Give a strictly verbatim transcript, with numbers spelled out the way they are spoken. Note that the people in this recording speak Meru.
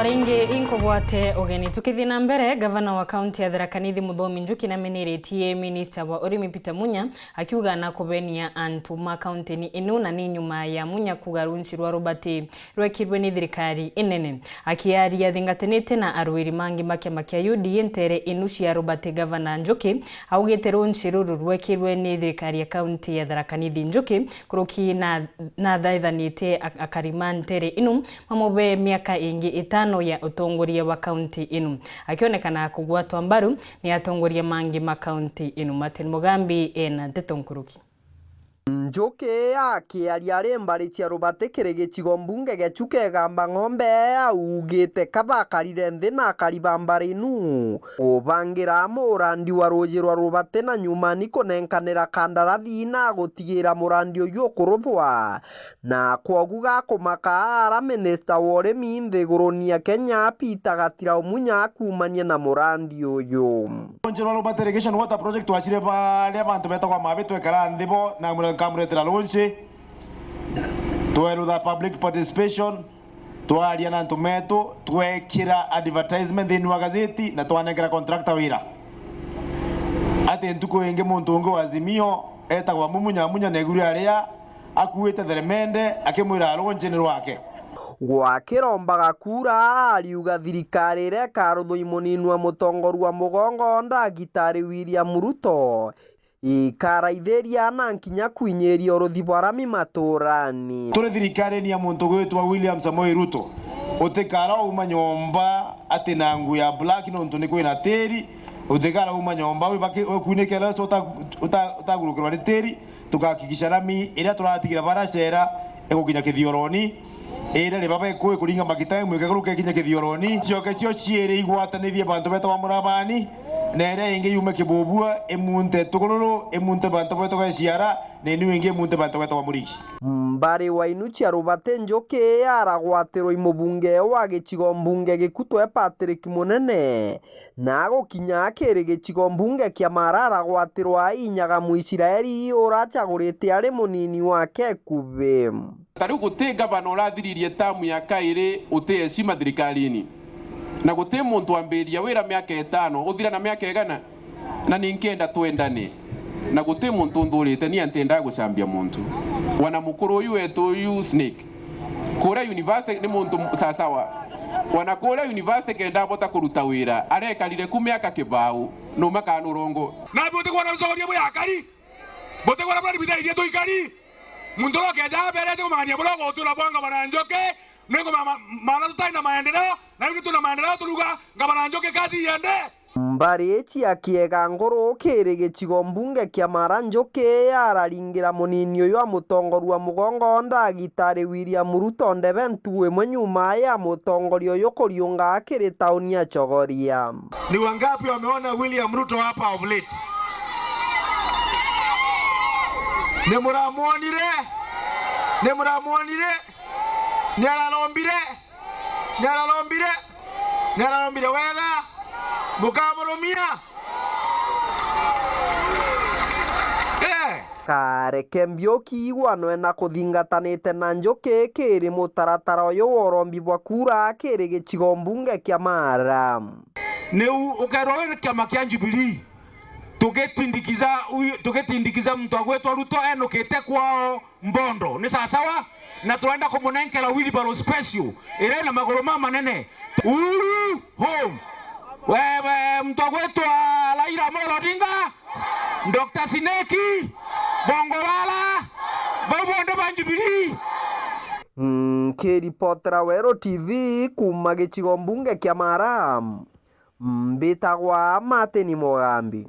Ringi inkugwate ugeni. Tukithii na mbere, gavana wa kaunti ya Tharaka Nithi Muthomi Njuki nameneretie minista wa urimi Peter Munya, akiuga na kubenia antu ma kaunti ni inu, na ni nyuma ya Munya kuuga runci rwa rubati rwekirwe ni thirikari inene. Akiaria athingatanite na arwiri mangi ma kiama kia U D A ntere inu cia rubati, gavana Njuki augite runci ruru rwekirwe ni thirikari ya kaunti ya Tharaka Nithi. Njuki kuruki na, na athaithanite ak-, akari ma ntere inu mamube miaka ingi itano ya utongoria wa kaunti inu. Akionekana kugwatwa mbaru ni atongoria mangi ma kaunti inu. Martin Mugambi ena nteto nkuruki. Njuki akiaria ari mbari cia rubati kiri gicigo mbunge gia Chuka Igamba Ng'ombe, augite kabakarire nthi na akari ba mbari inu kubangira murandi wa ruuji rwa rubati na nyuma ni kunenkanira kandarathi na gutigira murandi uyu ukuruthwa. Na kwogu gakumaka ara minista wa urimi nthiguruni ya Kenya, Peter Gatirau Munya, akuumania na murandi uyu. Launch rwa Rubati Irrigation Water Project twacire baria bantu betagwa Mabi, twekara nthi bo na mure-, nkamuretera launch. Twerutha public participation, twaria na antu metu, twekira advertisement thiini wa gazeti na twanengera contractor wira. Ati ntuku ingi muntu ungi wa Azimio etagwa Munya Munya negure aria akuite theremende akimwira launch ni rwake. Gwakirombaga kuura, ariuga thirikari iria ikaruthwa i munini wa mutongoria wa mugongo, Ndagitari William Ruto, ikaraithiria na nkinya kwinyiria uruthi bwa rami maturani. Turi thirikarine ya muntu gwitwa William Samoei Ruto, utikara uma nyomba ati na nguo ya black nontu ni kwina tiri, utikara uma nyomba wibaki-, wikunike leso uta-, uta-, utagurukirwa ni tiri. Tugakikisha rami iria turatigira baracera igukinya kithioroni, iria ribaba ikui kuringa magita imwe ikaguruka ikinya kithioroni, cioke cio ciiri igwatanithie bantu betagwa Murabani, na iria ingi yume Kibubua imunte Tugururu, imunte bantu betagwa Ciara, na inu ingi imunte bantu betagwa Murigi. Mbari wa inu cia rubati Njuki aragwatirwa i mubunge wa gicigo mbunge gikutwe Patrick Munene, na agukinya akiri gicigo mbunge kia Mara aragwatirwa inyaga Muisiraeli uracagurite ari munini wake kubi. Ta riu guti gavana urathiririe tamu ya kairi uti heshima thirikarini, na guti muntu wambiriria wira miaka itano uthira na miaka igana, na ninkenda twendane, na guti muntu unthurite, ni antendaga gucambia muntu. Wana mukuru uyu wetu uyu Snake, kuria university ni muntu sasawa. Wana kuria university kenda abota kuruta wira, arekarire ku miaka kibau, numa kana nurongo. Nabi utikwona rucogoria bwi akari, butikwona buri bithairie tuikari. Muntu uria ukeja aberete kumang'ania buria ugutura bwa ngavana Njuki, ni ngumama-, maana tutai na maendeleo, na indi tuna maendeleo turuga ngavana Njuki kazi iende. Mbari ici akiega nguru kiri gicigo mbunge kia Mara Njuki araringira munini uyu wa mutongoria wa mugongo Ndagitari William Ruto ndebe ntu imwe nyuma ya mutongoria uyu kuriunga akiri tauni ya Chogoria. Ni wangapi wameona William Ruto hapa of late? Ni muramwonire? Ni muramwonire? Ni ararombire? Ni ararombire? Ni ararombire wega? Mukamurumia? Eh. Kareke Mbiuki igwanwe na kuthingatanite na Njuki kiri mutaratara uyu wa urombi bwa kura kiri gicigo mbunge kia Mara. Niu ukerwa wi kiama kia Jubilee, tugitindikiza wi-, tugitindikiza muntu agwitwa Ruto enukite kwao Mbondo, ni sasawa? Na turenda kumunenkera wheelbarrow special iri na maguru mamanene. Uhuru home. We, we, muntu agwitwa Raila Amolo Odinga, Doctor Sineki, Bongo Lala, bau bonthe ba Jubilee. Nkiripotera Weru T V kuuma gicigo mbunge kia Mara, mbitagwa Martin Mugambi.